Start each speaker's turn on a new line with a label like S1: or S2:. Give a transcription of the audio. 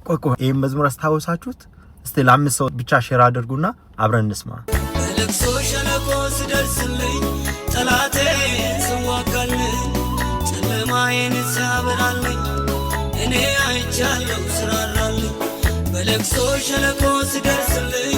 S1: ቆይ ቆይ፣ ይህን መዝሙር አስታወሳችሁት? እስቲ ለአምስት ሰው ብቻ share አድርጉና አብረን እንስማ።
S2: በለቅሶ ሸለቆ ስደርስልኝ፣ ጠላቴን ስዋጋልኝ፣ ጨለማዬን ሲያበራልኝ፣ እኔ አይቻለሁ ስራራልኝ። በለቅሶ ሸለቆ ስደርስልኝ